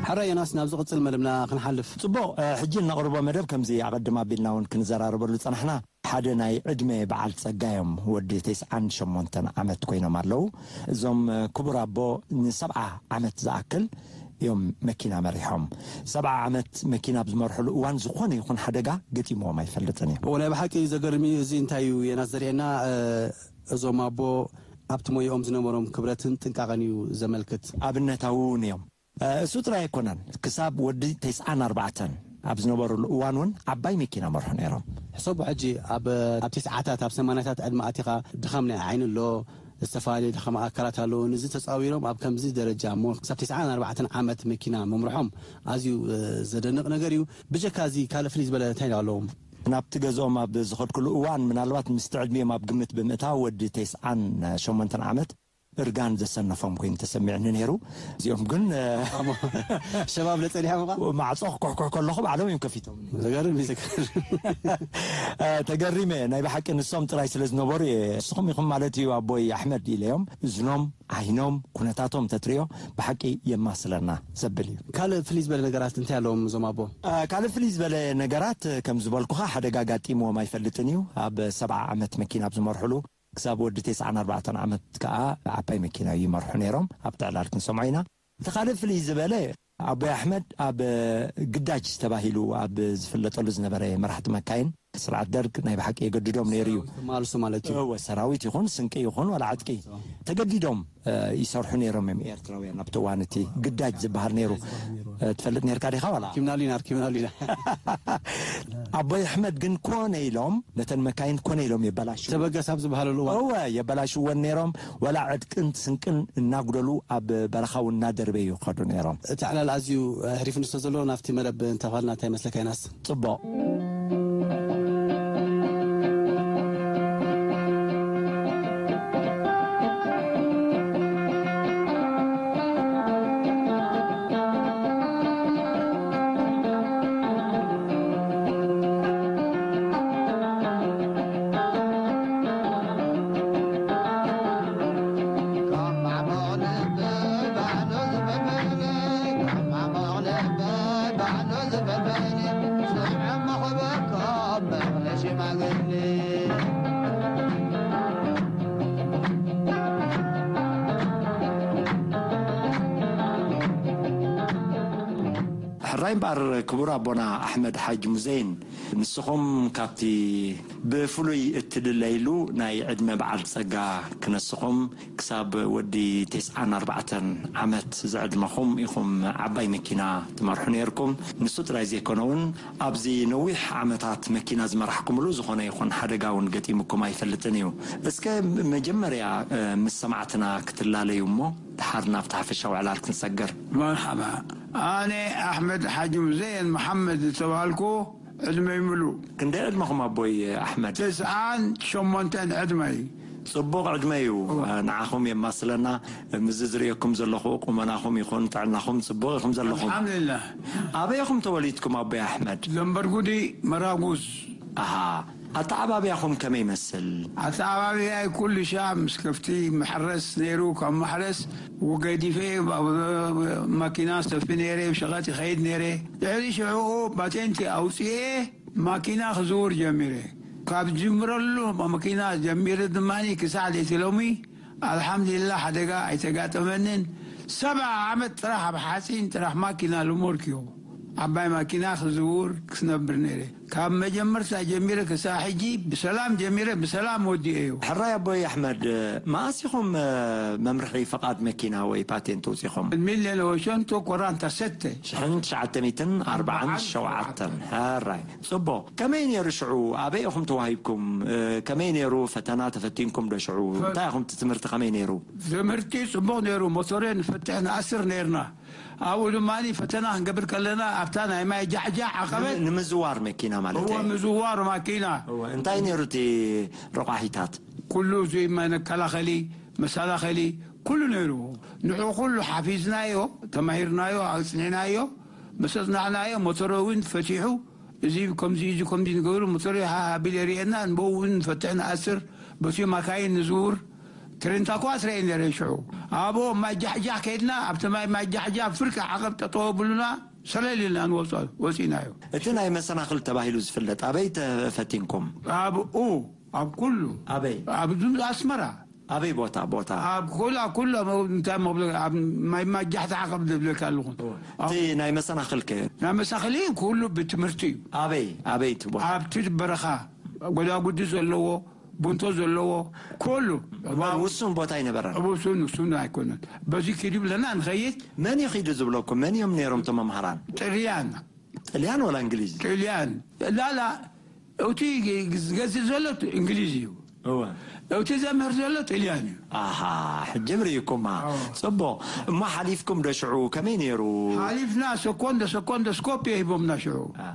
ሕራይ ዮናስ፣ ናብ ዝቕጽል መደብና ክንሓልፍ። ጽቡቕ፣ እ፣ ሕጂ እነቕርቦ መደብ ከምዚ ኣቐድም ኣቢልና እውን ክንዘራረበሉ ጸናሕና። ሓደ ናይ ዕድመ በዓል ጸጋ እዮም። ወዲ ተስዓን ሸሞንተን ዓመት ኮይኖም ኣለዉ። እዞም፣ እ፣ ክቡር ኣቦ ንሰብዓ ዓመት ዝኣክል እዮም መኪና መሪሖም። ሰብዓ ዓመት መኪና ኣብ ዝመርሕሉ እዋን ዝኾነ ይኹን ሓደጋ ገጢምዎም ኣይፈልጥን እዩ። እዎ፣ ናይ ብሓቂ ዘገርም እዩ። እዚ እንታይ እዩ ዮናስ ዘርእየና? እ፣ እዞም ኣቦ ኣብቲ ሞያኦም ዝነበሮም ክብረትን ጥንቃቐን እዩ ዘመልክት። ኣብነታዊ እውን እዮም። እ፣ እሱ ጥራይ ኣይኮነን፣ ክሳብ ወዲ ተስዓን ኣርባዕተን ኣብ ዝነበሩሉ እዋን እውን ዓባይ መኪና መርሑ ነይሮም። ሕሰቡ ሕጂ፣ ኣብ፣ ኣብ ተስዓታት፣ ኣብ ሰማንያታት ዕድመ ኣቲኻ፣ ድኻም ናይ ዓይኒ ኣሎ፣ ዝተፈላለየ ድኻም ኣካላት ኣለዎ። ንዚ ተጻዊሮም ኣብ ከምዚ ደረጃ እሞ ክሳብ ተስዓን ኣርባዕተን ዓመት መኪና ምምርሖም ኣዝዩ፣ እ፣ ዘደንቕ ነገር እዩ። ብጀካ እዚ ካልእ ፍልይ ዝበለ እንታይ ኣለዎም? ናብቲ ገዝኦም ኣብ ዝኸድኩሉ እዋን፣ ምናልባት ምስቲ ዕድሚኦም ኣብ ግምት ብምእታው፣ ወዲ ተስዓን ሸሞንተን ዓመት እርጋን ዘሰነፎም ኮይኑ ተሰሚዕኒ ነይሩ። እዚኦም ግን፣ እ፣ ኣሞ፣ ሸባብ ለጸኒሖም እኳ? ማዕጾ ክኩሕኩሕ ከለኹ ባዕሎም እዮም ከፊቶም። ዘገርም እዩ፣ ዘገርም። እ፣ ተገሪመ፣ ናይ ብሓቂ ንሶም ጥራይ ስለ ዝነበሩ እየ። ንስኹም ኢኹም ማለት እዩ ኣቦይ ኣሕመድ ኢለዮም። እዝኖም፣ ዓይኖም፣ ኩነታቶም ተትሪኦ ብሓቂ የማስለና ዘብል እዩ። ካልእ ፍልይ ዝበለ ነገራት እንታይ ኣለዎም እዞም ኣቦ? እ፣ ካልእ ፍልይ ዝበለ ነገራት፣ ከም ዝበልኩኻ፣ ሓደጋ ጋጢምዎም ኣይፈልጥን እዩ። ኣብ ሰብዓ ዓመት መኪና ኣብ ዝመርሕሉ ክሳብ ወዲ ተስዓን ኣርባዕተን ዓመት ከኣ ዓባይ መኪና ይመርሑ ነይሮም። ኣብቲ ዕላል ክንሰምዖ ኢና። እቲ ካልእ ፍልይ ዝበለ፣ ኣቦይ ኣሕመድ ኣብ ግዳጅ ተባሂሉ ኣብ ዝፍለጠሉ ዝነበረ መራሕቲ መካይን ስርዓት ደርግ ናይ ብሓቂ የገድዶም ነይሩ እዩ። ሰራዊት ተመላልሱ ማለት እዩ። እወ፣ ሰራዊት ይኹን ስንቂ ይኹን ዋላ ዕጥቂ ተገዲዶም፣ እ፣ ይሰርሑ ነይሮም እዮም ኤርትራውያን ኣብቲ እዋን እቲ ግዳጅ ዝበሃል ነይሩ። እ፣ ትፈልጥ ነይርካ ዲኻ ዋላ? ኣርኪብናሉ ኢና፣ ኣርኪብናሉ ኢና። ኣቦይ ኣሕመድ ግን ኮነ ኢሎም ነተን መካይን ኮነ ኢሎም የበላሽው። ተበገስ ኣብ ዝበሃለሉ እዋን። እወ፣ የበላሽወን ነይሮም። ወላ ዕጥቅን ስንቅን እናጉደሉ ኣብ በረኻ እውን እናደርበዩ ይኸዱ ነይሮም። እቲ ዕላል ኣዝዩ፣ እ፣ ሕሪፍ ንስቶ ዘሎ ናብቲ መደብ እንተኻልና እንታይ መስለካ ዮናስ? ጽቡቕ። ሕራይ እምበኣር ክቡር ኣቦና ኣሕመድ ሓጅ ሙዘይን፣ ንስኹም ካብቲ ብፍሉይ እትድለይሉ ናይ ዕድመ በዓል ጸጋ ክነስኹም ክሳብ ወዲ ተስዓን ኣርባዕተን ዓመት ዝዕድመኹም ኢኹም ዓባይ መኪና ትመርሑ ነይርኩም። ንሱ ጥራይ ዘይኮነ እውን ኣብዚ ነዊሕ ዓመታት መኪና ዝመራሕኩምሉ ዝኾነ ይኹን ሓደጋ እውን ገጢሙኩም ኣይፈልጥን እዩ። እስከ መጀመርያ፣ እ፣ ምስ ሰማዕትና ክትላለዩ እሞ ድሓር ናብቲ ሓፈሻዊ ዕላል ክንሰግር። መርሓባ። ኣነ ኣሕመድ ሓጂ ሙዘየን መሓመድ ዝተባህልኩ ዕድመይ ምሉእ። ክንደይ ዕድመኹም ኣቦይ ኣሕመድ? ተስዓን ሸሞንተን ዕድመይ። ጽቡቕ ዕድመ እዩ። እወ። ንዓኹም የማስለና። ምስዚ ዝርእየኩም ዘለኹ ቁመናኹም ይኹን ጥዕናኹም ጽቡቕ ኢኹም ዘለኹም። ኣልሓምዱሊላህ። ኣበይ ኢኹም ተወሊድኩም ኣቦይ ኣሕመድ? ዘንበርጉዲ መራጉዝ። ኣሃ። ኣተዓባብያኹም ከመይ ይመስል? ኣተዓባብያይ ኩሉ ሻዕ ምስ ከፍቲ መሕረስ ነይሩ። ካብ ማሕረስ ገዲፈ ብ-፣ ብ-፣ ማኪና ሰፊ ነይረ፣ ብሸቐጥ ይኸይድ ነይረ። ድሕሪ ሽዑ ፓቴንቲ ኣውፅኤ ማኪና ክዝውር ጀሚረ። ካብ ዝጅምረሉ ማኪና ጀሚረ ድማ ክሳዕ ለይቲ ሎሚ ኣልሓምዱሊላህ ሓደጋ ኣይተጋጠመንን። ሰብዓ ዓመት ጥራሕ ኣብ ሓፂን ጥራሕ ማኪና ልሞርክዮ ዓባይ ማኪና ክዝውር ክስነብር ነይረ። ካብ መጀመርታ ጀሚረ ክሳዕ ሕጂ ብሰላም ጀሚረ ብሰላም ወዲኤዮ። ሕራይ ኣቦይ ኣሕመድ፣ መኣስ ኢኹም፣ እ፣ መምርሒ ፈቓድ መኪና ወይ ፓቴንት ኣውጺኹም? ሚልዮን ወሸንቶ ኮራንታ ሰተ። ሽሕን ትሽዓተ ሚእትን ኣርባዓን ሸውዓተን። ሕራይ። ጽቡቕ። ከመይ ነይሩ ሽዑ? ኣበይ ኢኹም ተዋሂብኩም? እ፣ ከመይ ነይሩ ፈተና? ተፈቲንኩም ዶ ሽዑ? ፈ- እንታይ ኢኹም እቲ ትምህርቲ ከመይ ነይሩ? ትምህርቲ ጽቡቕ ነይሩ። ሞቶሬ ንፈትሕ ንኣስር ነይርና። ኣብኡ ድማ ፈተና ክንገብር ከለና ኣብታ ናይ ማይ ጃዕጃዕ ዓቐበት ንም-፣ ንምዝዋር መኪና ማለት እዎ፣ እዩ። ምዝዋር ማኪና። እዎ፣ እንታይ ነይሩ እቲ ረቋሒታት? ኩሉ እዚ መከላኸሊ፣ መሰናኸሊ ኩሉ ነይሩ። ንዑ ኩሉ ሓፊዝናዮ፣ ተማሂርናዮ፣ ኣጽኒዕናዮ። ምስ ኣጽናዕናዮ ሞተሮ እውን ፈቲሑ እዚ ከምዚ፣ እዚ ከምዚ ንገብሩ፣ ሞተር ሃ-፣ ሃ ቢለ ርእየና፣ ንበኡ እውን ንፈትሕ ንኣስር፣ በቲ ማካይን ንዝውር። ትሬንታ እኳ ኣስረየ ነረ ሽዑ። ኣብኡ ማይ ጃሕጃሕ ከይድና፣ ኣብቲ ማይ፣ ማይ ጃሕጃሕ ፍርቂ ዓቐብ ጠጠው ኣብሉና፣ ሰለል ኢልና ንወጾ፣ ወጺእናዮ። እቲ ናይ መሰናኽል ተባሂሉ ዝፍለጥ ኣበይ ተፈቲንኩም? ኣብኡ፣ ኣብ ኩሉ። ኣበይ? ኣብ ዝም-፣ ኣስመራ። ኣበይ ቦታ? ቦታ? ኣብ ኩሉ፣ ኣብ ኩሉ፣ ኣብ እንታይ መብለ-፣ ኣብ ማይ ማጃሕ ተዓቐብ ዝብለካ ኣለኹ። እወ። ኣብ እቲ ናይ መሰናኽል ከ? ናይ መሰናኽል ኩሉ ብትምህርቲ እዩ። ኣበይ? ኣበይ እቲ ቦታ? ኣብቲ በረኻ፣ ጎዳጉዲ ዘለዎ፣ ቡንቶ ዘለዎ፣ ኩሉ። እምበር ውሱን ቦታ ኣይነበረን? ውሱን፣ ውሱን ኣይኮነን። በዚ ኪዱ ብለና ንኸይድ። መን እዩ ኺዱ ዝብለኩም? መን እዮም ነይሮም እቶም መምሃራን? ጥልያን። ጥልያን ወላ እንግሊዝ? ጥልያን። ላላ፣ እቲ ዝገዝእ ዘሎ እንግሊዝ እዩ። እወ። እቲ ዘምህር ዘሎ ጥልያን እዩ። ኣሃ፣ ሕጂ ርኢኩማ። ኣዎ። ጽቡቕ። እሞ ሓሊፍኩም ዶ ሽዑ? ከመይ ነይሩ? ሓሊፍና፣ ሰኮንዶ፣ ሰኮንዶ ስኮፕ ሂቦምና ሽዑ። አ፣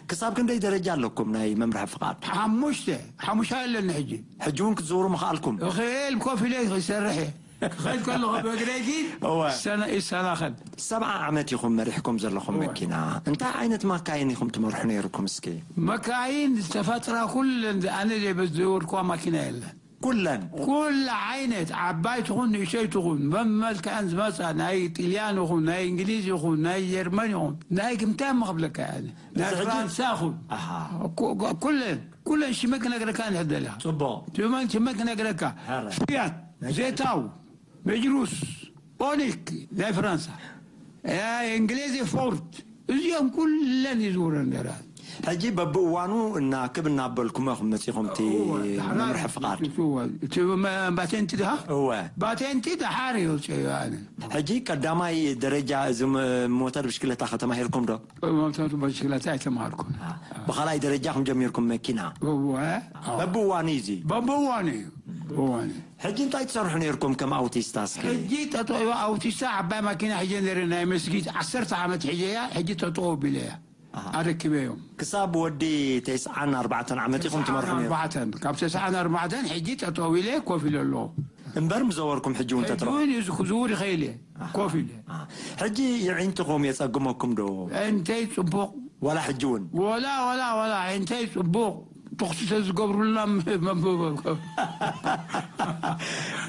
ክሳብ ክንደይ ደረጃ ኣለኩም ናይ መምርሒ ፍቓድ? ሓሙሽተ፣ ሓሙሽተ ኣለኒ ሕጂ። ሕጂ እውን ክትዝውሩ ምኽኣልኩም? እኽእል፣ ኮፍ ኢለ ይሰርሕ እየ። ክኸይድ ከለኹ ብእግረይ ግን እወ። ይሰና-፣ ይሰናኸል። ሰብዓ ዓመት ኢኹም መሪሕኩም ዘለኹም እወ። መኪና። እንታይ ዓይነት ማካይን ኢኹም ትመርሑ ነይርኩም እስኪ? መካይን ዝተፈጥራ ኩለን፣ ኣነ ዘይበዝወርኩዋ ማኪና የለን። ኩለን? ኩላ ዓይነት፣ ዓባይ ትኹን ንእሽተይ ትኹን፣ መመልክዐን ዝመጻ፣ ናይ ጥልያን ይኹን፣ ናይ እንግሊዝ ይኹን፣ ናይ ጀርመን ይኹን፣ ናይ እንታይ እሞ ክብለካ እየ ኣነ? ናይ እዚ ሕጂ ፍራንሳ ይኹን። ኣሃ። ኩ-፣ ኩ-፣ ኩለን፣ ኩለን ሽመን ክነግረካ ንሕደላ። ጽቡቕ። ሽመን፣ ሽመን ክነግረካ። ኧረ። ፊያት፣ ናይ ዜታው፣ መጅሩስ፣ ኦኒክ ናይ ፍራንሳ፣ እ፣ እንግሊዝ ፎርድ፣ እዚኦም ኩለን ይዝውረን ነራ። ሕጂ በብእዋኑ እናክብ እናበልኩም ኢኹም መጺኹም እቲ እወ፣ ዳሕና መምርሒ ፍቓድ? እወ፣ እቲ መ-፣ ባቴንቲ ድሃ? እወ። ባቴንቲ ደሓር ይወፅእ ኣነ። ሕጂ ቀዳማይ ደረጃ እዚ ም-፣ ሞተር ብሽክለታ ከተማሂርኩም ዶ? ሞተር ብሽክለታ ኣይተማሃርኩን። አ፣ ብኻልኣይ ደረጃ ኹም ጀሚርኩም መኪና? እወ። በብእዋኑ እዩ እዚ? በብእዋኑ እዩ። እዋኑ። ሕጂ እንታይ ትሰርሑ ነይርኩም ከም ኣውቲስታ እስኪ? ሕጂ ጠጠው፣ ኣውቲስታ ዓባይ ማኪና ሒጀ ነይረ ናይ መስጊድ ዓሰርተ ዓመት ሒጀያ፣ ሕጂ ጠጠው ኣቢለያ። ኣሃ። ኣረኪበዮም። ክሳብ ወዲ ተስዓን ኣርባዕተን ዓመት ኢኹም ትመርሑ ነይርኩም? ኣርባዕተን፣ ካብ ተስዓን ኣርባዕተን ሕጂ ጠጠው ኢለ ኮፍ ኢለ ኣለኹ። እምበር ምዘወርኩም ሕጂ እውን ሕጂ ተትረኹ? እውን እዩ ክዝውር ይኸይል እየ፣ ኣሃ። ኮፍ ኢለ። ኣሃ። ሕጂ የዒንትኹም የጸግመኩም ዶ? እንተይ ጽቡቕ። ዋላ ሕጂ እውን? ወላ፣ ወላ፣ ወላ፣ እንታይ ጽቡቕ ተኹሲ ተዝገብሩልና ም-፣ ም-፣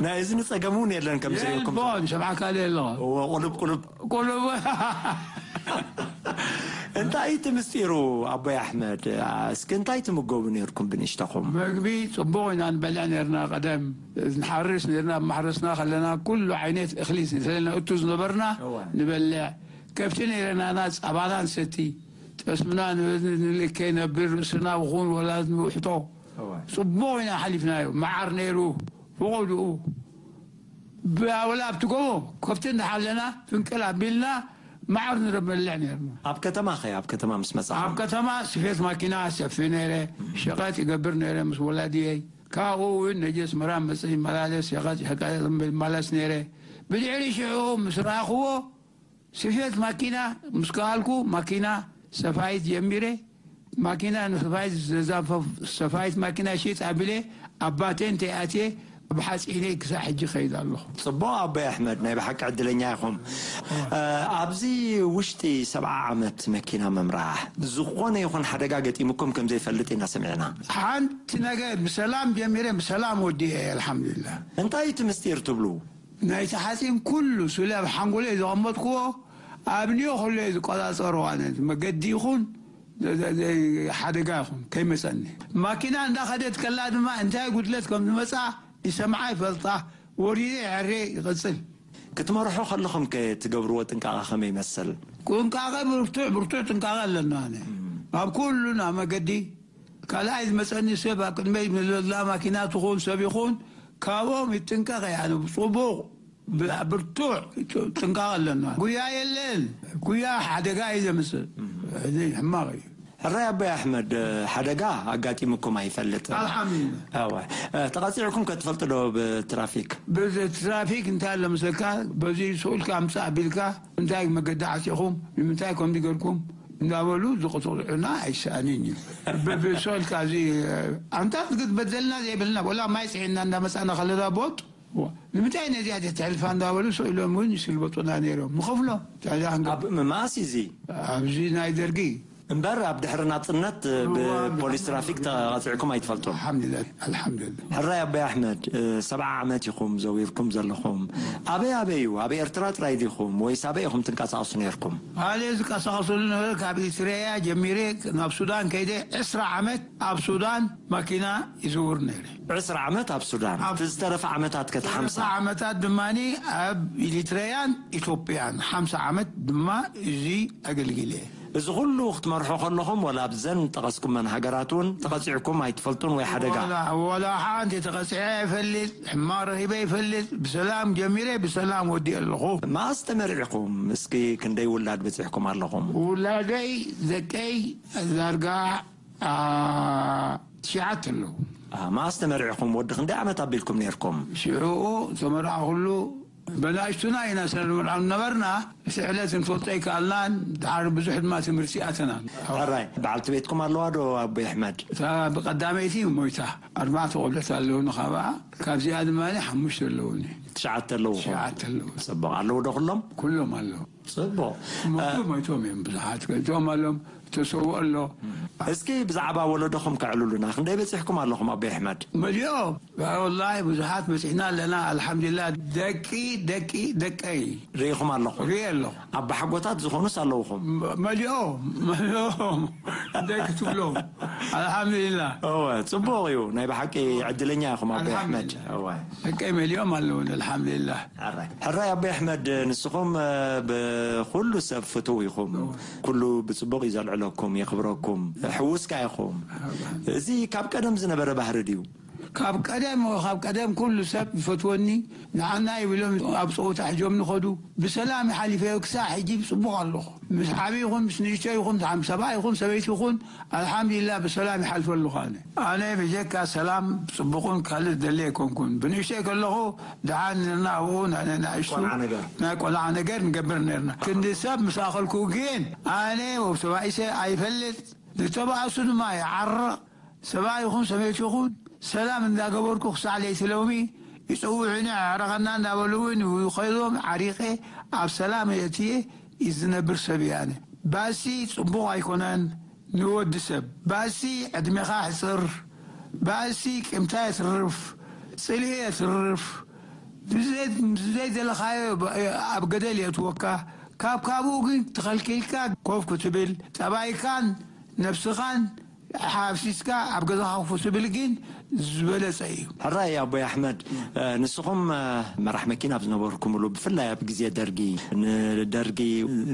ናይ እዝኒ ጸገም እውን የለን ከም ዝርእየኩም ዘሎ። የልቦን፣ ሰብዓ ካልእ የለ። እወ፣ ቁሉብ፣ ቁሉብ። ቁሉብ። እንታይ እቲ ምስጢሩ ኣቦይ ኣሕመድ? እስኪ እንታይ ትምገቡ ነይርኩም ብንእሽተኹም? መግቢ ጽቡቕ ኢና ንበልዕ ነርና ቀደም። ንሓርስ ነርና፣ ኣብ ማሕረስና ከለና ኩሉ ዓይነት እኽሊ ስለና እቱ ዝነበርና እወ። ንበልዕ። ከብቲ ነረናና ጸባና ንሰቲ፣ ጠስምና ን-፣ ን-፣ ንልከ ነብር፣ ርእስና ይኹን ወላ ንውሕጦ። እወ። ጽቡቕ ኢና ሓሊፍናዮ። መዓር ነይሩ፣ ብቐድኡ። ብ-፣ ወላ ኣብቲ ጎቦ ከብቲ እንዳሓለና፣ ፍንቅል ኣቢልና፣ መዓር ንበልዕ ነርና። ኣብ ከተማ ኸ? ኣብ ከተማ ምስ መጻኹም? ኣብ ከተማ ስፌት ማኪና ሰፊ ነይረ፣ ሸቐጥ ይገብር ነይረ ምስ ወላድየይ። ካብኡ እውን ነጀ ኣስመራ መጽእ ይመላለስ፣ ሸቐጥ ይመላለስ ነይረ። ብድሕሪ ሽዑ ምስ ረኣኽዎ፣ ስፌት ማኪና ምስ ከኣልኩ፣ ማኪና ሰፋይት ጀሚረ። ማኪና ንሰፋይት ዘዛፈፍ-፣ ሰፋይት ማኪና ሽጥ ኣቢለ፣ ኣብ ባቴንተ ኣትየ፣ ኣብ ሓፂነይ ክሳዕ ሕጂ ከይድ ኣለኹ። ጽቡቕ ኣቦይ ኣሕመድ፣ ናይ ብሓቂ ዕድለኛ ኢኹም። እ፣ ኣብዚ ውሽጢ ሰብዓ ዓመት መኪና ምምራሕ፣ ዝኾነ ይኹን ሓደጋ ገጢሙኩም ከም ዘይፈልጥ ኢና ሰሚዕና። ሓንቲ ነገር ብሰላም ጀሚረ፣ ብሰላም ወዲኤ፣ ኣልሓምዱሊላህ። እንታይ እቲ ምስጢር ትብሉ? ናይቲ ሓፂን ኩሉ ስለ ኣብ ሓንጎለይ ዘቐመጥክዎ፣ ኣብንዮ ከሎ እየ ዝቆጻጸሮ። ኣነ መገዲ ይኹን ዘ-፣ ዘ-፣ ዘ-፣ ሓደጋ ይኹን ከይመጸኒ። ማኪና እንዳኸደት ከላ ድማ እንታይ ጉድለት ከም ዝመጻ ይሰምዓ ይፈልጣ፣ ወሪደ ይዐሬ ይቕጽል። ክትመርሑ ከለኹም ከ ትገብርዎ ጥንቃቐ ከመይ ይመስል? ጥንቃቐ ብርቱዕ፣ ብርቱዕ ጥንቃቐ ኣለና። ኣነ ኣብ ኩሉ ናብ መገዲ ካልኣይ ዝመጸኒ ሰብ ኣብ ቅድመይ ዘላ ማኪና ትኹን ሰብ ይኹን ካብኦም ይጥንቀቕ እየ። ኣነ ብጽቡቕ ብ-፣ ብርቱዕ ጥንቃቐ ኣለና። ጉያ የለን። ጉያ ሓደጋ እዩ ዘምጽእ። እዚ ሕማቕ እዩ። ሕራይ ኣቦይ ኣሕመድ፣ ሓደጋ ኣጋጢሙኩም ኣይፈልጥን። ኣልሓምዱሊላህ። ኣወ። እ፣ ተቐጺዕኩም ከ ትፈልጡ ዶ ብትራፊክ? ብዚ ትራፊክ እንታይ ኣሎ መስለካ? በዚ ስኡልካ ኣምጻእ ኣቢልካ፣ እንታይ መገዲ ዓጺኹም? ንምንታይ ከምዚ ገርኩም? እንዳበሉ ዝቕጽዑና ኣይሰኣንን እዩ። ብ-፣ ብስኡልካ እዚ፣ ኣንታ ክትበደልና ዘይብልና፣ ወላ ማይ ጽዒንና እንዳመጻና ከለና ቦጥ፣ ዋ፣ ንምንታይ ነዚኣ ተሕልፋ እንዳበሉ ስኡሎም እውን ይስልበጡና ነይሮም። ንኸፍሎ። ታዲያ ክንገ-፣ ኣብ መኣስ እዚ? ኣብዚ ናይ ደርጊ። እምበር ኣብ ድሕሪ ናጽነት ብፖሊስ ትራፊክ ተቐጺዕኩም ኣይትፈልጡን? ኣልሓምዱሊላህ፣ ኣልሓምዱሊላህ። ሕራይ ኣቦይ ኣሕመድ፣ ሰብዓ ዓመት ኢኹም ዘዊርኩም ዘለኹም። ኣበይ ኣበይ እዩ? ኣብ ኤርትራ ጥራይ ዲኹም ወይስ ኣበይ ኢኹም ትንቀሳቐሱ ነይርኩም? ኣነ ዝንቀሳቐሰሉ ነበረ፣ ካብ ኤሪትሪያ ጀሚረ ናብ ሱዳን ከይደ ዕስራ ዓመት ኣብ ሱዳን ማኪና ይዝውር ነይረ። ዕስራ ዓመት ኣብ ሱዳን፣ ኣብ እቲ ዝተረፈ ዓመታት ከ እቲ ሓምሳ? ዓመታት ድማ ኣብ ኤሪትሪያን ኢትዮጵያን ሓምሳ ዓመት ድማ እዚ ኣገልጊለ። እዚ ኩሉ ክትመርሑ ከለኹም፣ ወላ ኣብዘን ጠቐስኩመን ሃገራት እውን ተቐጺዕኩም ኣይትፈልጡን ወይ ሓደጋ? ወላ፣ ወላ ሓንቲ ተቐጺዐ ኣይፈልጥ፣ ሕማቕ ረኺበ ኣይፈልጥ። ብሰላም ጀሚረ፣ ብሰላም ወዲኤ ኣለኹ። መኣስ ተመርዒኹም? እስኪ ክንደይ ውላድ በጺሕኩም ኣለኹም? ውላደይ፣ ደቀይ፣ ዳርጋ፣ አ፣ ትሽዓተ ኣለዉ። አ፣ መኣስ ተመርዒኹም? ወዲ ክንደይ ዓመት ኣቢልኩም ነይርኩም? ሽዑኡ ተመርዓኹሉ በናእሽቱና ኢና ስለ ንመርዓም ነበርና። እቲ ዕለት ንፈልጦ ኣይከኣልናን። ድሓር ብዙሕ ድማ ትምህርቲ ኣተና። ሕራይ፣ በዓልቲ ቤትኩም ኣለዋ ዶ ኣቦይ ኣሕመድ? እታ ብቐዳመይቲ ሞይታ። ኣርባዕተ ቆልዑት ኣለዉኒ ካብኣ። ካብዚኣ ድማ ሓሙሽተ ኣለዉኒ። ትሽዓተ ኣለዉኹም? ትሽዓተ ኣለዉ። ጽቡቕ። ኣለዉ ዶ ኩሎም? ኩሎም ኣለዉ። ጽቡቕ። ሞይቱ፣ እ- ሞይቶም እዮም ብዙሓት። እቶም ኣሎም ተሰውኦ ኣሎ። እስኪ ብዛዕባ ወለዶኹም ከዕልሉና። ክንደይ በጺሕኩም ኣለኹም ኣቦይ ኣሕመድ? መሊኦ። ወላሂ ብዙሓት በጺሕና ኣለና። ኣልሓምዱሊላህ። ደቂ፣ ደቂ፣ ደቀይ ርኢኹም ኣለኹም? ርኤ ኣለኹ። ኣባሓጎታት ዝኾኑስ ኣለውኹም? መ-፣ መሊኦ፣ መሊኦም። ደቂ ትብሎም። ኣልሓምዱሊላህ። እወ፣ ጽቡቕ እዩ። ናይ ብሓቂ ዕድለኛ ኢኹም ኣቦይ ኣሕመድ። ኣልሓምዱሊላህ። እወ። ደቀይ መሊኦም ኣለውን። ኣልሓምዱሊላህ። ሕራይ። ሕራይ ኣቦይ ኣሕመድ፣ ንስኹም፣ እ፣ ብኹሉ ሰብ ፍትው ኢኹም። እወ። ኩሉ ብጽቡቕ እዩ ዘልዕለኩም፣ የኽብረኩም። ሕውስካ ኢኹም። እወ። እዚ ካብ ቀደም ዝነበረ ባህሪ ድዩ? ካብ ቀደም፣ ካብ ቀደም ኩሉ ሰብ ይፈትወኒ። ንዓና ይብሎም ኣብ ጸወታ ሕጆም ንኸዱ። ብሰላም ይሓሊፈዮ ክሳዕ ሕጂ ብጽቡቕ ኣለኹ። ምስ ዓቢ ይኹን ምስ ንእሽቶ ይኹን፣ ምስ ሰብኣይ ይኹን ሰበይቲ ይኹን፣ ኣልሓምዱሊላህ ብሰላም ይሓልፈ ኣለኹ ኣነ። ኣነ ብጀካ ሰላም ጽቡቕን ካልእ ደሊ ኣይኮንኩን። ብንእሽተይ ከለኹ ደሓን ነርና ኣብኡ ና-፣ ና-፣ ናእሽቱ ቆልዓ ነገር። ናይ ቆልዓ ነገር ንገብር ነርና። ክንዲ ሰብ ምስ ኣኸልኩ ግን ኣነ ወብ ተባኢሰ ኣይፈልጥ። ዝተባእሱ ድማ ይዓርቕ። ሰብኣይ ይኹን ሰበይቲ ይኹን ሰላም እንዳገበርኩ ክሳዕ ለይቲ ሎሚ ይጽውዑኒ፣ ኣዕረቐና እንዳበሉ እውን ይኸይዶም ዓሪቐ ኣብ ሰላም የእትየ ዝነብር ሰብ እየ ኣነ። ባሲ ጽቡቕ ኣይኮነን ንወዲ ሰብ። ባሲ ዕድሜኻ ሕጽር፣ ባሲ ቂምታ የትርፍ፣ ጽልኢ የትርፍ፣ ብዘይ-፣ ብዘይደለኻዮ ኣብ ገደል የእትወካ። ካብ ካብኡ ግን ተኸልኪልካ ኮፍ ክትብል፣ ጠባይካን ነብስኻን ሓፍሲስካ ኣብ ገዛኻ ኮፍ ትብል ግን ዝበለጸ እዩ። ሕራይ ኣቦይ ኣሕመድ፣ እ፣ ንስኹም፣ እ፣ መራሕ መኪና ኣብ ዝነበርኩምሉ፣ ብፍላይ ኣብ ግዜ ደርጊ፣ ንደርጊ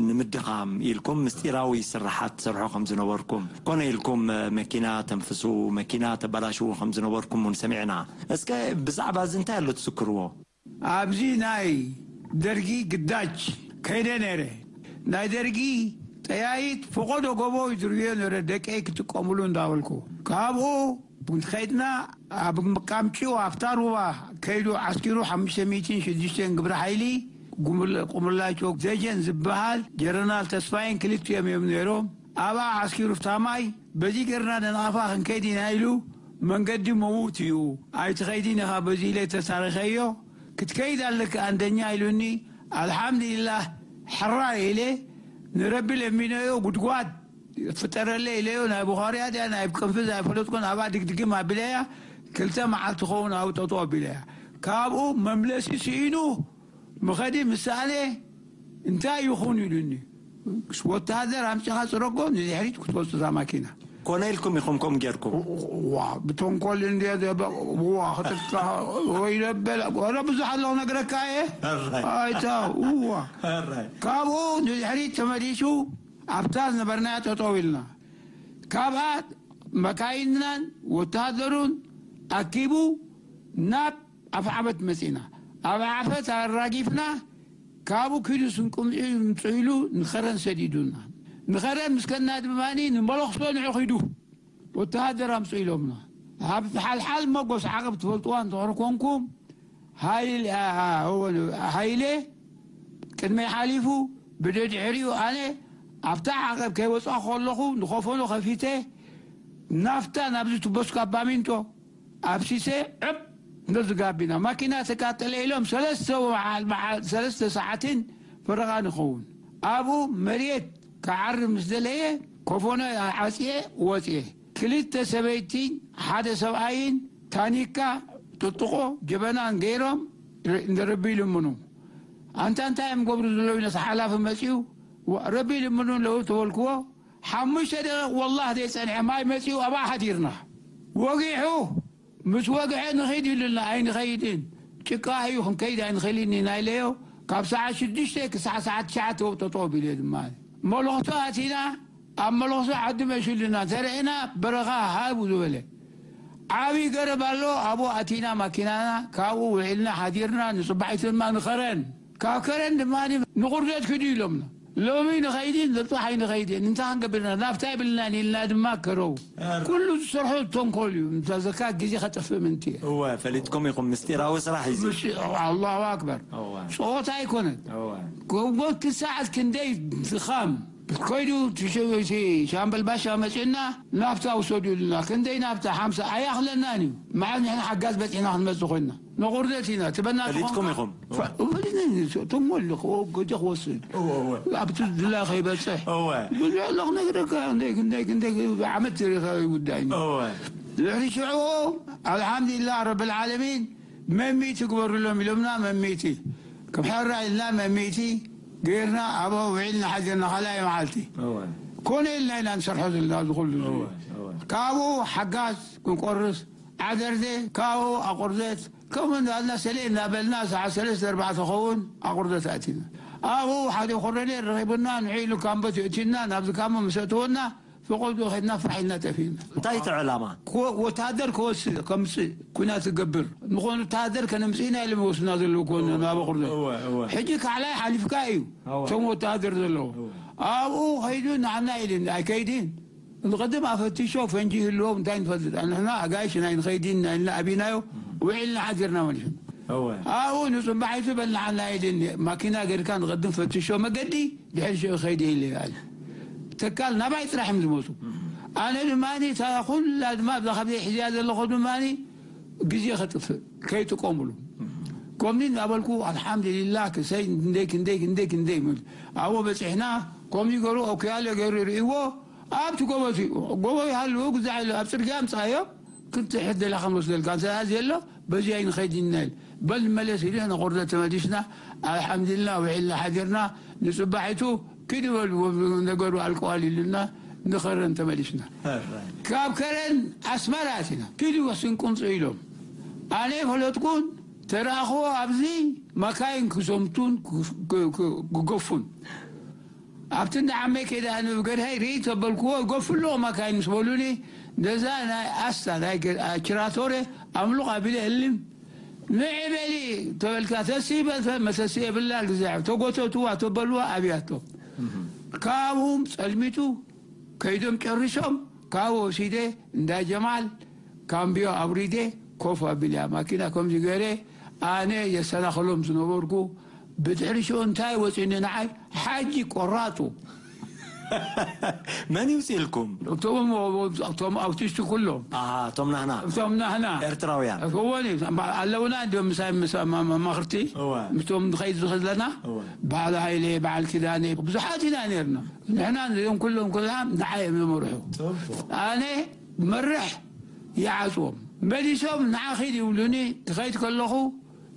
ንምድኻም ኢልኩም ምስጢራዊ ስርሓት ትሰርሑ ከም ዝነበርኩም፣ ኮነ ኢልኩም፣ እ፣ መኪና ተንፍሱ፣ መኪና ተበላሽዉ ከም ዝነበርኩም እውን ሰሚዕና። እስከ ብዛዕባ እዚ እንታይ ኣሎ ትዝክርዎ? ኣብዚ ናይ ደርጊ ግዳጅ ከይደ ነይረ። ናይ ደርጊ ጠያይት ፈቐዶ ጎቦ ይድርብዮ ነይረ፣ ደቀይ ክጥቀሙሉ እንዳበልኩ። ካብኡ ከይድና ኣብ ቃምጪው ኣብታ ሩባ ከይዱ ዓስኪሩ ሓሙሽተ ሚእትን ሽዱሽተን ግብረ ሓይሊ ጉምል-፣ ቁምላቸው ደጀን ዝበሃል ጀነራል ተስፋይን ክልቲኦም እዮም ነይሮም። ኣብኣ ዓስኪሩ ፍታማይ በዚ ገርና ደንቓፋ ክንከይድ ኢና ኢሉ መንገዲ መውት እዩ። ኣይትኸይድን ኢኻ በዚ ኢለ ተሳሪኸዮ። ክትከይድ ኣለካ ኣንደኛ ኢሉኒ። ኣልሓምዱሊላህ ሕራይ ኢለ ንረቢ ለሚነዮ ጉድጓድ ፍጠረለ ኢለዮ። ናይ ቡኻርያ ድያ ናይ ቅንፍዝ ኣይፈለጥኩን። ኣብኣ ድግድግም ኣቢለያ ክልተ መዓልቲ ኸውን ኣብኡ ጠጠው ኣቢለያ። ካብኡ መምለሲ ስኢኑ መኸዲ ምሳሌ እንታይ ይኹን ኢሉኒ። ወተሃደር ኣምጺኻ ጽረጎ ንድሕሪት ክትወጽእ እዛ ማኪና። ኮነ ኢልኩም ኢኹም ከምኡ ጌርኩም? ዋ፣ ብተንኮል እንድየ ዘበ-፣ ዋ፣ ክትካ-፣ ወይ ደበለ፣ ወረ ብዙሕ ኣለኹ ነግረካ እየ። ሕራይ። ኣይታ፣ እዋ። ሕራይ። ካብኡ ንድሕሪት ተመሊሱ ኣብታ ዝነበርናያ ጠጠው ኢልና። ካብኣ መካይንናን ወተሃደሩን ኣኪቡ ናብ ኣፍዓበት መጺና። ኣብ ዓፈት ኣራጊፍና፣ ካብኡ ኪዱ ስንቁ ምጽኡ ኢሉ ንኸረን ሰዲዱና። ንኸረን ምስ ከድና ድማ ንመለኽሶ ንዑ ኪዱ ወተሃደር ኣምጽኡ ኢሎምና። ኣብ ሓልሓል መጎስ ዓቐብ ትፈልጥዋ እንተኾነ ኮንኩም፣ ሃይል-፣ ኣ-፣ ኣ-፣ እወ፣ ሃይለ ቅድመይ ሓሊፉ፣ ብደድሕሪኡ ኣነ ኣብታ ዓቐብ ከይወጻኹ ከለኹ ንኸፈኖ ከፊተ ናፍታ ናብዚ ቱቦ ስካባሚንቶ ኣብሲሰ ዕብ ነዚ ጋቢና። ማኪና ተቃጠለ ኢሎም ሰለስተ መዓል-፣ መዓል-፣ ሰለስተ ሰዓትን ፈረቓ ንኸውን። ኣብኡ መሬት ክዓርብ ምስ ደለየ ኮፎኖ ዓፅየ ወፅየ። ክልተ ሰበይቲን ሓደ ሰብኣይን ታኒካ፣ ጥጥቆ፣ ጀበናን ገይሮም ንረቢ ይልምኑ። ኣንታ እንታይ እዮም ገብሩ ዘለዉ? ነቲ ሓላፊ መፂኡ፣ "ረቢ ይልምኑ ኣለዉ" ተበልክዎ። ሓሙሽተ ደቂቕ ወላህ ዘይፀንሐ ማይ መፂኡ ኣብኣ ሓዲርና። ወጊሑ ምስ ወግሐ ንኺድ ኢሉና፣ ኣይንኸይድን። ጭቃ እዩ፣ ክንከይድ ኣይንኽእልን ኢና ኢለዮ። ካብ ሰዓት ሽዱሽተ ክሳዕ ሰዓት ትሽዓተ ጠጠው ኣቢለ ድማ መለኽሶ ኣቲና፣ ኣብ መለኽሶ ዓዲ መሽሉና ተረእና፣ በረኻ ሃቡ ዝበለ ዓብዪ ገረብ ኣሎ። ኣብኡ ኣቲና ማኪናና፣ ካብኡ ውዒልና ሓዲርና፣ ንጽባሒቱ ድማ ንኸረን። ካብ ከረን ድማ ንቑርደት ክዱ ኢሎምና። ሎሚ ንኸይድን ንጽባሕ ኣይንኸይድን፣ እንታይ ክንገብርና፣ ናፍታ የብልናን ኢልና ድማ ከረው። ኩሉ ዝሰርሖ ተንኮል እዩ። እንተዘካ ግዜ ከጠፍእ ምንቲ እየ። እወ፣ ፈሊጥኩም ኢኹም ምስጢራዊ ስራሕ እዩ። ምስ-፣ ኣላሁ ኣክበር። እወ። ጸወታ ኣይኮነን። እወ። ጎጎት ክሳዕት ክንደይ ድኻም ከይዱ፣ ሻምበል ባሻ መጺኡና፣ ናፍታ ውሰዱ ኢሉና። ክንደይ ናፍታ? ሓምሳ ኣይኣኽለናን እዩ። መዓዝ ንሕና ሓጋዝ በጺሕና ክንመጽእ ኮይንና? ንቑርደት ኢና። ትበና ፈሊጥኩም ትኾንካ? ኢኹም? ፈ-፣ ፈሊጥና ኢና። ተንኮል ኢሉ ክወ-፣ ገጀ ክወስድ። እወ፣ እወ። ኣብቲ ድላ ከይበጽሕ። እወ። ብዙሕ ኣሎ ክነግረካ። ክንደይ፣ ክንደይ፣ ክንደይ ዓመት ተሪኻ ይውዳእኒ። እወ። ድሕሪ ሽዑ፣ ኣልሓምዱሊላህ ረብል ዓለሚን፣ መሚቲ ግበሩሎም ኢሎምና፣ መሚቲ። ከም ሕራ ኢልና መሚቲ ገይርና፣ ኣብኡ ውዒልና ሓዲርና፣ ካልኣይ መዓልቲ። እወ። ኮነ ኢልና ኢና ንሰርሖ ዘለና፣ እዚ ኩሉ እዚ። እወ፣ እወ። ካብኡ ሓጋዝ ክንቆርስ፣ ዓደርደ፣ ካብኡ ኣቑርደት፣ ከምኡ እንዳበልና ሰሌ እንዳበልና፣ ሰዓት ሰለስተ ኣርባዕተ ኸውን ኣቑርደት ኣቲና። ኣብኡ ሓደ ኮረኔል ረኺቡና፣ ንዒ ኢሉ ካምቦ ትእቲና፣ ናብዚ ካምቦ ምስ ኣእተወና፣ ፈቐዶ ኸድና ፋሕ ኢልና ጠፊእና። እንታይ እቲ ዕላማ? ክወ-፣ ወታደር ክወስድ፣ ከምጽእ፣ ኩናት ዝገብር። ንኾነ ወታደር ከነምጽእ ኢና ኢሎም ይወስዱና ዘለዉ ኮነ እወ፣ ናብ ኣቑርደት። እወ፣ እወ። ሕጂ ካዕላይ ሓሊፍካ እዩ። እወ። እቶም ወታደር ዘለዉ። እወ። ኣብኡ ኸይዱ ንዓና ኢልን ኣይከይድን። ንቐድም ኣፈቲሾ ፈንጂ ይህልዎም እንታይ ንፈልጥ። ንሕና ኣጋይሽ ናይ ንኸይድን ኢና ኢልና ኣቢናዮ፣ ውዒልና ሓዲርና መሊስና። እወ። ኣብኡ ንጽባሒቱ በል ንዓና ኢልን ማኪና ገድካ ንቐድም ፈትሾ መገዲ ድሕሪ ሽዑ ኸይደ ኢለ ኣለ። ተካል ናባይ ጥራሕ እዮም ዝመፁ። ኣነ ድማ እታ ኩላ ድማ ኣብዛ ካብዘይ ሒዝያ ዘለኹ ድማ ግዜ ከጥፍእ ከይጥቀሙሉ። ከምዚ እናበልኩ ኣልሓምዱሊላህ ክሰይ ክንደይ ክንደይ ክንደይ ክንደይ ይብል። ኣብኡ በፂሕና ከምዚ ገሩ ኦክያለ ገሩ ይርእይዎ ኣብቲ ጎቦ እቲ ጎቦ ይሃልዉ ግዛዕ ኢሉ ኣብ ፅርግያ ምፃዮም ክትሕት ደሊኻ ክንወስደልካ እንተ ዘሎ በዚ ኣይንኸይድ ኢና ኢል። በል ንመለስ ኢሉ ንቑርደት ተመሊስና። ኣልሓምዱሊላህ ውዒልና ሓዲርና። ንፅባሒቱ ኪዱ በሉ ነገሩ ኣልቀዋል ኢሉና ንኸረን ተመሊስና። ሕራይ። ካብ ከረን ኣስመራ ኣቲና ኪዱ ወስንቁንፁ ኢሎም ኣነ ፈለጥኩን ተረኣኽዎ ኣብዚ መካይን ክዘምቱን ክገፉን ኣብቲ እንዳ ዓመይ ከይደ ኣነ ብገድሃይ ርኢ ተበልክዎ፣ ገፉ ኣለዎ መካይን ምስ በሉኒ፣ ነዛ ናይ ኣስታ ናይ ገ-፣ አ-፣ ችራቶሬ ኣምልቕ ኣቢለ እልም፣ ንዒ በሊ ተበልካ ተሲ በልተ መሰሲ የብላ ግዜ ተጎተትዋ ተበልዋ ኣብያቶ። ካብኡም ጸልሚቱ ከይዶም ጨሪሶም፣ ካብ ወሲደ እንዳ ጀማል ካምቢዮ ኣውሪደ ኮፍ ኣቢልያ ማኪና ከምዚ ገይረ ኣነ የሰናኽሎም ዝነበርኩ ብድሕሪ ሽዑ እንታይ ወፂኒ ንዓይ ሓጂ ቆራጡ። መን ይውፅእልኩም? እቶም እቶም ኣውቲስት ኩሎም ኣሃ፣ እቶም ናህና እቶም ናህና ኤርትራውያን። እወኒ ኣለውና እንዲም ምሳይ ምስ መማኽርቲ እወ። ምስቶም ንኸይድ ዝኽለና እወ። በዓል ሃይለ በዓል ኪዳነ ብዙሓት ኢና ነርና። ንሕና እዚኦም ኩሎም ኩላ ንዓይ እዮም ዝመርሑ። ጽቡቕ። ኣነ መርሕ ይዓጽዎም መሊሶም ንዓ ኺድ ይብሉኒ። ክኸይድ ከለኹ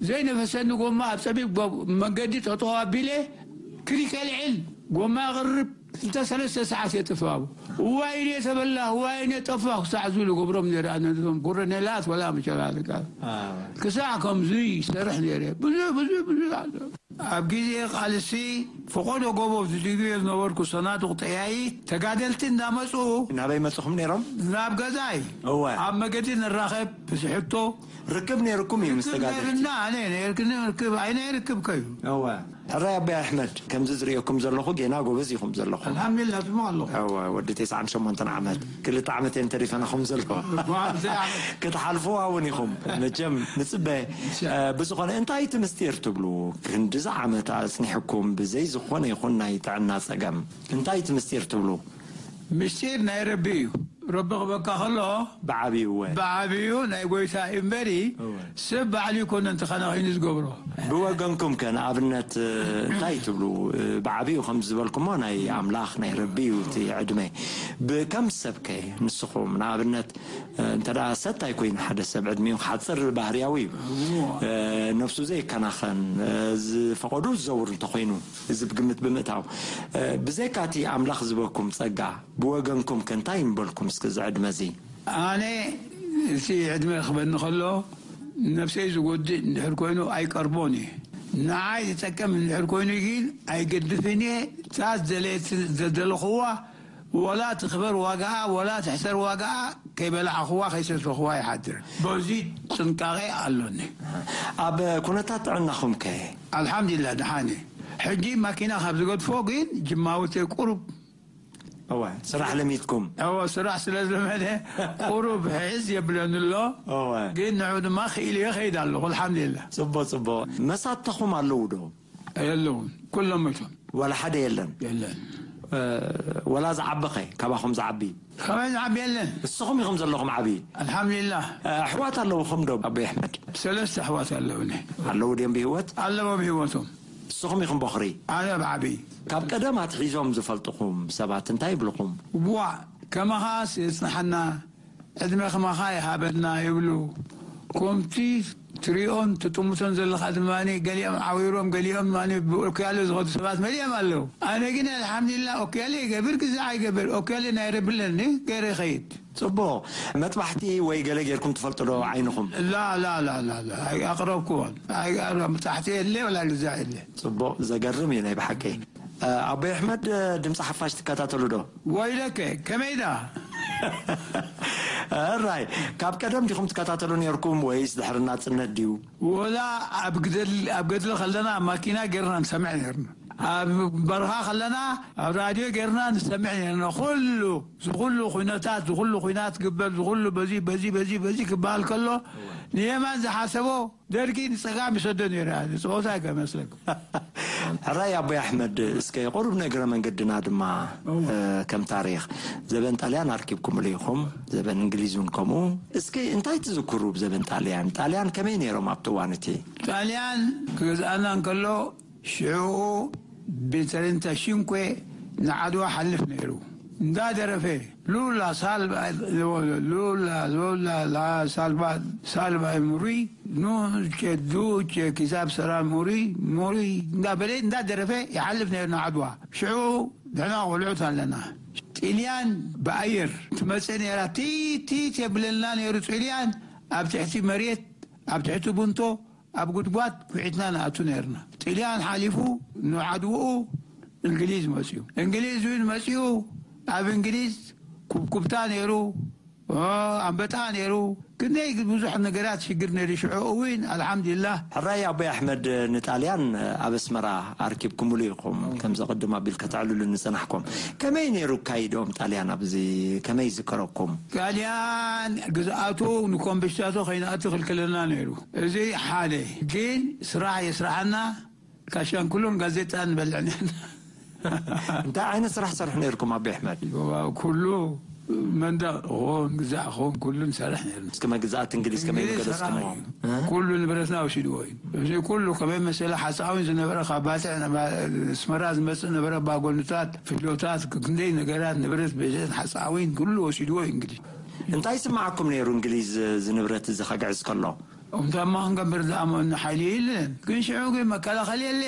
ዘይነፈሰኒ ጎማ ኣብ ጸቢብ ጎ-፣ መንገዲ ጠጠው ኣቢለ ክሪክ ኣልዕል ጎማ ኣቕርብ ክልተ ሰለስተ ሰዓት የጥፍኣቡ። እዋይኔ ተበላህ እዋይኔ ጠፋ ክሳዕ ዝብሉ ገብሮም ነይረ። ኣነ ነዞም ኮረኔላት ወላ መሸላለካ ኣዎ። ክሳዕ ከምዚ ይሰርሕ ነይረ። ብዙ ብዙ ብዙ ኣሎ። ኣብ ግዜ ቃልሲ ፈቐዶ ጎቦ ዝድግዮ ዝነበርኩ ሰናዱቕ ጠያይት ተጋደልቲ እንዳመጹ ናበይ መጽኹም ነይሮም? ናብ ገዛይ እወ። ኣብ መገዲ ንራኸብ ብዝሕቶ ርክብ ነይርኩም እዩ ምስ ርክብ ተጋደልቲ? ነይርና፣ ኣነ ነይርክኒ ርክብ፣ ኣይ ናይ ርክብ ከዩ። እወ። ሕራይ ኣቦይ ኣሕመድ፣ ከምዚ ዝርእየኩም ዘለኹ ጌና ጎበዝ ኢኹም ዘለኹም። ኣልሓምዱሊላህ፣ ጽቡቕ ኣለኹ። እወ፣ ወዲ ተስዓን ሸሞንተን ዓመት፣ ክልተ ዓመት እየን ተሪፈናኹም ዘለዋ። እወ፣ ክልተ ዓመት። ክትሓልፍዋ እውን ኢኹም። መቸም ንጽበ። ኢንሻ እ፣ ብዝኾነ፣ እንታይ እቲ ምስጢር ትብሉ? ክንድዚ ዓመት ኣጽኒሕኩም ብዘይ ዝኾነ ይኹን ናይ ጥዕና ጸገም፣ እንታይ እቲ ምስጢር ትብሉ? ምስጢር ናይ ረቢ እዩ። ረቢ ክበካ ከሎ ብዓብዩ እወ። ብዓብዩ ናይ ጎይታ እዩ እምበሪ፣ እወ። ሰብ ባዕሉ ይኮነ እንተኸነ ኮይኑ ዝገብሮ። ብወገንኩም ከ ንኣብነት እንታይ ትብሉ? ብዓብዩ ከም ዝበልኩሞ ናይ ኣምላኽ ናይ ረቢ እዩ እቲ ዕድመ። ብከም ሰብ ከ ንስኹም ንኣብነት እንተ ደኣ ሰታይ ኮይኑ ሓደ ሰብ ዕድሚኡ ክሓጽር ባህርያዊ እዩ። ነብሱ ዘይከናኸን ዝፈቐዱ ዝዘውር እንተኾይኑ እዚ ብግምት ብምእታው ብዘይካ እቲ ኣምላኽ ዝበኩም ጸጋ ብወገንኩም ከ እንታይ ምበልኩም እስኪ እዚ ዕድመ እዚ? ኣነ እቲ ዕድመ ክበኒ ከሎ ነብሰይ ዝጎድእ እንድሕር ኮይኑ ኣይቀርቦን እየ። ንዓይ ዝጠቅም እንድሕር ኮይኑ ግን ኣይገድፍን እየ። እታ ዝደለየት ዘደለኽዋ ወላ ትኽበር ዋጋኣ ወላ ትሕሰር ዋጋኣ ከይበላዕኽዋ ከይሰተኽዋ ይሓድር። በዚ ጥንቃቄ ኣሎኒ። ኣብ ኩነታት ጥዕናኹም ከ? ኣልሓምዱሊላህ ደሓን እየ። ሕጂ ማኪና ካብ ዝገድፎ ግን ጅማውተይ ቁሩብ እወ ስራሕ ለሚድኩም። እወ ስራሕ ስለ ዝለመደ ቁሩብ ሕዝ የብለኒ ኣሎ። እወ ግን ንዑ ድማ ክኢለ ይኸይድ ኣለኹ ኣልሓምዱሊላህ። ጽቡቕ ጽቡቕ። መሳተኹም ኣለዉ ዶ? የለውን ኩሎም ሞይቶም። ዋላ ሓደ የለን። የለን። እ፣ ወላ ዝዓበኸ ካባኹም ዝዓቢ? ከመይ ዝዓቢ የለን። እስኹም ኢኹም ዘለኹም ዓቢ። ኣልሓምዱሊላህ። እ፣ ኣሕዋት ኣለውኹም ዶ ኣቦ ኣሕመድ? ሰለስተ ኣሕዋት ኣለውኒ። ኣለዉ ድዮም ብህይወት? ኣለዎም ህይወቶም። እስኹም ኢኹም ቦኽሪ። ኣነ ብዓቢ። ካብ ቀደም ኣትሒዞም ዝፈልጥኹም ሰባት እንታይ ይብልኹም? ዋ፣ ከማኻስ የጽንሓና፣ ዕድመ ከማኻ ይሃበና ይብሉ። ከምቲ ትሪኦን ትጥምቶን ዘለኻ ድማ ገሊኦም ዓዊሮም ገሊኦም ድማ ብኦኪያሎ ዝኸዱ ሰባት መሊኦም ኣለዉ። ኣነ ግን ኣልሓምዱሊላ ኦኪያሎ ይገብር ግዛዕ ይገብር ኦኪያሎ ናይ ረቢ ኣለኒ ገይረ ይኸይድ። ጽቡቕ። መጥባሕቲ ወይ ገለ ጌርኩም ትፈልጡ ዶ ዓይንኹም? ላ ላ ላ ላ ላ ኣይኣቕረብኩዎን። ኣይኣቕረብ መጥባሕቲ የለ ወላ ግዛዕ የለ። ጽቡቕ። ዘገርም እዩ ናይ ብሓቂ። ኣቦይ ኣሕመድ ድምፂ ሓፋሽ ትከታተሉ ዶ? ወይለከ ከመይ ዳ ሕራይ ካብ ቀደም ዲኹም ትከታተሉ ነርኩም ወይስ ድሕሪ ናፅነት ድዩ? ወላ ኣብ ግደል ኣብ ገድሊ ከለና ኣብ ማኪና ጌርና ንሰምዕ ነርና። ኣብ በረኻ ከለና ኣብ ራድዮ ጌርና ንሰምዕ ነርና። ኩሉ ዝኩሉ ኩነታት ዝኩሉ ኩናት ግበር ዝኩሉ በዚ በዚ በዚ በዚ ክበሃል ከሎ ንየማን ዝሓሰቦ ደርጊ ንጸጋም ይሰዶ ነይሩ። ንጸወታ ኣይከመስለኩም። ሕራይ ኣቦይ ኣሕመድ፣ እስከ ቁሩብ ንእግረ መንገድና ድማ ከም ታሪኽ ዘበን ጣልያን ኣርኪብኩምሉ ኢኹም፣ ዘበን እንግሊዝ እውን ከምኡ። እስኪ እንታይ ትዝክሩ ብዘበን ጣልያን? ጣልያን ከመይ ነይሮም ኣብቲ እዋን እቲ? ጣልያን ክገዝኣና እንከሎ ሽዑኡ ብትርንተ ሽንኮ ንዓድዋ ሓልፍ ነይሩ። እንዳደረፈ ሉላ ሳልባ ሉላ ሉላ ላ ሳልባ ሳልባ ሙሪ ኑቼ ዱቼ ኪሳብ ሰራ ሙሪ ሙሪ እንዳበለ እንዳደረፈ ይሓልፍ ነይሩ ንዓድዋ። ሽዑ ንሕና ቆልዑት ኣለና። ጥልያን ብኣየር ትመጽእ ነይራ። ቲት ቲት የብለልና ነይሩ ጥልያን ኣብ ትሕቲ መሬት ኣብ ትሕቲ ቡንቶ ኣብ ጉድጓድ ኩዒትና ንኣቱ ነርና። ጥልያን ሓሊፉ ንዓድውኡ እንግሊዝ መፅዩ። እንግሊዝ እውን መፅዩ ኣብ እንግሊዝ ኩብኩብታ ነይሩ፣ ኣንበጣ ነይሩ። ክንደይ ብዙሕ ነገራት ሽግር ነይሩ። ሽዑ እውን ኣልሓምዱሊላህ። ሕራይ ኣቦይ ኣሕመድ ንጣልያን ኣብ ኣስመራ ኣርኪብኩምሉ ኢኹም። ከምዚ ቅድም ኣቢልካ ተዕልሉ ንፅናሕኩም። ከመይ ነይሩ ኣካይድኦም ጣልያን ኣብዚ ከመይ ዝከረኩም? ጣልያን ግዝኣቱ ንኮምበሽታቶ ከይንኣቱ ክልክለና ነይሩ። እዚ ሓደ ግን ስራሕ የስርሓና ካሻንኩሉን ጋዜጣ ንበልዕ ነርና። እንታይ ዓይነት ስራሕ ትሰርሑ ነርኩም ኣቢ ኣሕመድ? ኩሉ መንደቕ ኾን ግዛዕ ኾን ኩሉ ንሰርሕ ነርና። እስከ መግዛእቲ እንግሊዝ ከመይ እንግሊዝ ሰራሒ ምገለጽኩሞ? እዩ። ኩሉ ንብረትና ወሲድዎ እዩ። እዚ ኩሉ ከመይ መሰለ ሓፃዊን ዝነበረ ካብ ባፅዕ ኣስመራ ዝመፅእ ነበረ ባጎንታት ፍሎታት ክንደይ ነገራት ንብረት ቤተን ሓፃዊን ኩሉ ወሲድዎ እዩ እንግሊዝ። እንታይ ይስምዓኩም ነይሩ እንግሊዝ እዚ ንብረት እዚ ከግዕዝ ከሎ? እምታማ ክንገብር ዝኣመኑ ሓይሊ የለን። ግን ሽዑ ግን መከላኸሊ የለ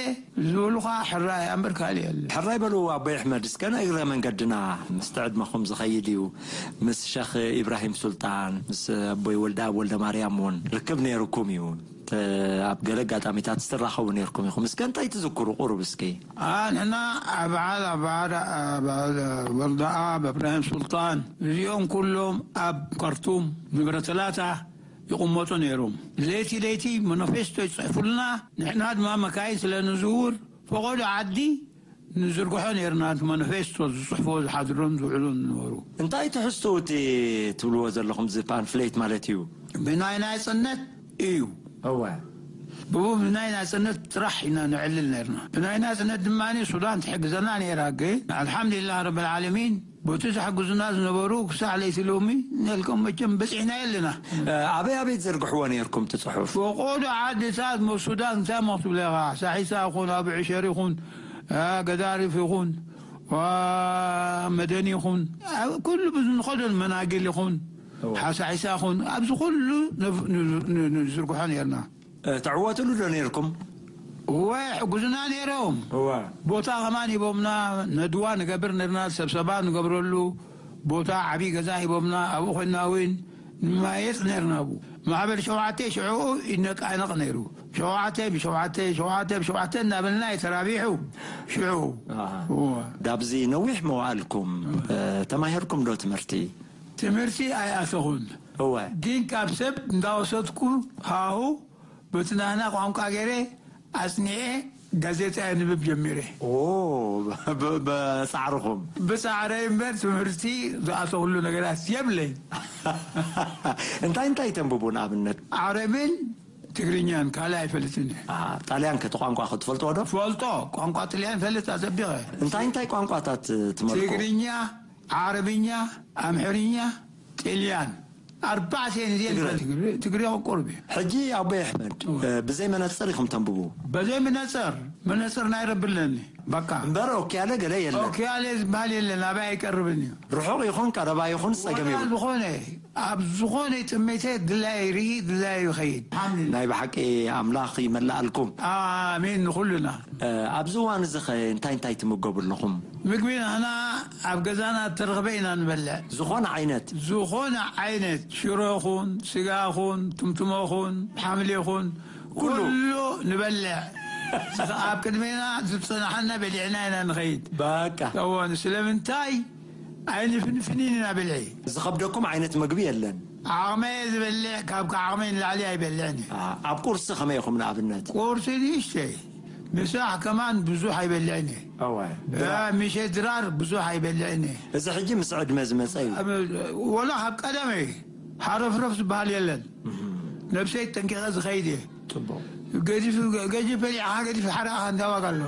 ዝብሉኻ ሕራይ ኣምበር ካልእ የለ። ሕራይ በሉ ኣቦይ ኣሕመድ፣ እስከ ንእግረ መንገድና ምስቲ ዕድመኹም ዝኸይድ እዩ። ምስ ሸኽ ኢብራሂም ሱልጣን፣ ምስ ኣቦይ ወልደኣብ ወልደማርያም እውን ርክብ ነይሩኩም እዩ። ተ- ኣብ ገለ ኣጋጣሚታት ትራኸቡ ነይርኩም ኢኹም። እስከ እንታይ ትዝክሩ ቁሩብ እስኪ? ንሕና ኣብ በዓል ኣብ በዓል ወልደኣብ እብራሂም ሱልጣን እዚኦም ኩሎም ኣብ ካርቱም ንብረተላታ ይቕመጡ ነይሮም። ለይቲ ለይቲ መኖፌስቶ ይጽሕፉልና፣ ንሕና ድማ መካይን ስለ ንዝውር ፈቐዶ ዓዲ ንዝርግሖ ነይርና። እቲ መኖፌስቶ ዝጽሕፎ ዝሓድሮን ዝውዕሎን ዝነበሩ። እንታይ ትሕዝትኡ እቲ ትብልዎ ዘለኹም እዚ ፓንፍሌት ማለት እዩ? ብናይ ናጽነት እዩ። እወ። ብናይ ናጽነት ጥራሕ ኢና ነዕልል ነርና። ብናይ ናጽነት ድማ ሱዳን ትሕግዘና ነይራ። ግን ኣልሓምዱሊላህ ረብል ዓለሚን በቲ ዝሕግዙና ዝነበሩ ክሳዕ ለይቲ ሎሚ ነልከም መቸም በጺሕና የለና። ኣበይ ኣበይ ትዘርግሕዎ ነይርኩም እቲ ጽሑፍ? ፈቆዶ ዓድታት መሱዳን እንታይ ሞ ክትብለኻ፣ ሳሒሳ ይኹን፣ ኣብ ዕሸር ይኹን፣ አ፣ ገዳሪፍ ይኹን፣ ዋ፣ መደን ይኹን፣ ኣብ ኩሉ ብዙ ንኸዶን መናግል ይኹን፣ እዎ። ሓሳሒሳ ይኹን፣ ኣብዚ ኩሉ ነፍ-፣ ን-፣ ን-፣ ን-፣ ንዝርግሖ ነርና። እ፣ ትዕወትሉ ዶ ነርኩም? እወ፣ ሕጉዝና ነይሮም። እወ። ቦታ ከማን ሂቦምና፣ ነድዋ ንገብር ነርና፣ ሰብሰባ ንገብረሉ ቦታ ዓብዪ ገዛ ሂቦምና፣ ኣብኡ ኮይንና እውን ንማየጥ ነርና። ኣብኡ ማዕበል ሸውዓተ ሽዑኡ ይነቃነቕ ነይሩ። ሸውዓተ ብሸውዓተ፣ ሸውዓተ ብሸውዓተ እናበልና የተራቢሑ ሽዑ። ኣሃ። እወ። ዳብዚ ነዊሕ መዋእልኩም፣ እ፣ ተማሂርኩም ዶ ትምህርቲ? ትምህርቲ ኣይኣተኹን። እወ። ግን ካብ ሰብ እንዳወሰድኩ ሃሁ በቲ ናህና ቋንቋ ገይረ ኣጽኒዐ ጋዜጣ የንብብ ጀሚረ። ኦ፣ ብ-፣ ብ-፣ ብጻዕርኹም? ብጻዕረይ እምበር ትምህርቲ ዝኣተኹሉ ነገራት የብለይ። እንታይ እንታይ ተንብቡ ንኣብነት? ዓረብን ትግርኛን ካልእ ኣይፈልጥን እየ። አ፣ ጣልያን ከ እቲ ቋንቋ ከ ትፈልጥዎ ዶ? ፈልጦ፣ ቋንቋ ጥልያን ፈልጥ ኣጸቢቐ። እንታይ እንታይ ቋንቋታት ትመልኩ? ትግርኛ፣ ዓረብኛ፣ ኣምሕርኛ፣ ጥልያን። ኣርባዕተ እየን እዚአን ትግረ። ትግረ፣ ትግረ ቁርብ እዩ። ሕጂ ኣቦይ ኣሕመድ፣ እወ። እ፣ ብዘይ መነጽር ኢኹም ተንብቡ? በዘይ መነጽር፣ መነጽር ናይ ረቢ ኣለኒ። በቃ። እምበር ኦኪያለ ገለ የለን። ኦኪያለ ዝበሃል የለን፣ ኣበይ ኣይቀርብን እዩ። ርሑቕ ይኹን ቀረባ ይኹን ጸገም ዋላ ይብሉ። ዝኾነ፣ ኣብ ዝኾነ ጥሜተ ድላይ ርኢ፣ ድላይ ይኸይድ። ናይ ብሓቂ ኣምላኽ ይመልኣልኩም። ኣሜን ንኹልና። እ፣ ኣብዚ እዋን እዚ ኸ እንታይ እንታይ ትምገቡ ኣለኹም? ምግቢ ንሕና ኣብ ገዛና እተረኽበ ኢና ንበልዕ። ዝኾነ ዓይነት? ዝኾነ ዓይነት፣ ሽሮ ኹን፣ ስጋ ኹን፣ ትምትሞ ኹን፣ ሓምሊ ኹን፣ ኩሉ? ኩሉ ንበልዕ። ኣብ ቅድሜና ዝጸናሓና በሊዕና ኢና ንኸይድ። በቃ። እወን፣ ስለምንታይ ኣይንፍንፍንን ኢና ብልዒ። ዝኸብደኩም ዓይነት ምግቢ የለን? ዓቕመ ዝበልዕ፣ ካብ ዓቕመ ንላዕሊ ኣይበልዕን። ኣ፣ ኣብ ቁርሲ ኸመይ ኢኹም ንኣብነት? ቁርሲ ንእሽተይ፣ ምሳሕ ከማን ብዙሕ ኣይበልዕን እየ። እወ። እ፣ ምሸት ድራር ብዙሕ ኣይበልዕን እየ። እዚ ሕጂ ምስ ዕድመ ዝመጸ እዩ። ወላ ካብ ቀደመይ ሃረፍረፍ ዝበሃል የለን። እህ። ነብሰይ ጠንቂቐ ዝኸይድ እየ። ጽቡቕ። ገዲፍ፣ ገዲፍ በሊዕኻ፣ ገዲፍ ሓረቕኻ እንታይ ዋጋ ኣሎ?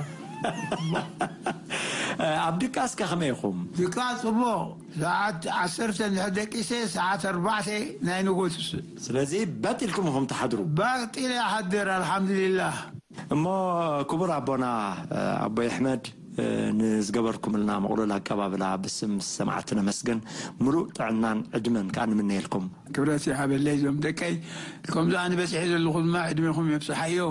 ኣብ ድቃስ ከ ከመይ ኢኹም? ድቃስ ጽቡቕ። ሰዓት ዓሰርተ እንድሕር ደቂሰ፣ ሰዓት ኣርባዕተ ናይ ንጎት። ስለዚ በጥ ኢልኩም ኢኹም ትሓድሩ? በጥ ኢለ እሓድር፣ ኣልሓምዱሊላህ። እሞ ክቡር ኣቦና፣ ኣቦይ ኣሕመድ፣ ንዝገበርኩምልና ምቕሉል ኣቀባብላ ብስም ሰማዕቲ ነመስግን። ምሉእ ጥዕናን ዕድመን ከኣ ንምነየልኩም። ክብረት ይሃበለይ እዞም ደቀይ። ከምዚ ኣነ በጺሐ ዘለኹ ድማ ዕድሜኹም የብጽሓዮ።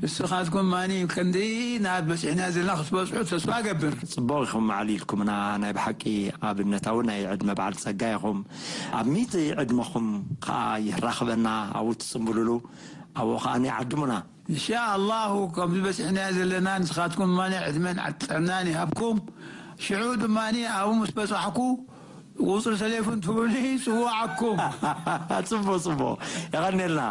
ንስኻትኩም ማኒ ከምዚ ናብ በጺሕና ዘለና ክትበጽሑ ተስፋ እገብር። ጽቡቕ ኢኹም ኣዕሊልኩምና። ናይ ብሓቂ ኣብነታዊ ናይ ዕድመ በዓል ጸጋ ኢኹም። ኣብ ሚእቲ ዕድመኹም ከኣ ይራኽበና፣ ኣብኡ ትጽንብሉሉ፣ ኣብኡ ከኣ ይዓድሙና። እንሻኣላሁ ከምዚ በጺሕናዮ ዘለና ንስኻትኩም ድማ ዕድመን ጥዕናን ይሃብኩም። ሽዑ ድማ ኣብኡ ምስ በጻሕኩ ቁጽሪ ተሌፎን ትህቡኒ፣ ይጽውዓኩም። ጽቡቕ፣ ጽቡቕ። የቐንየልና።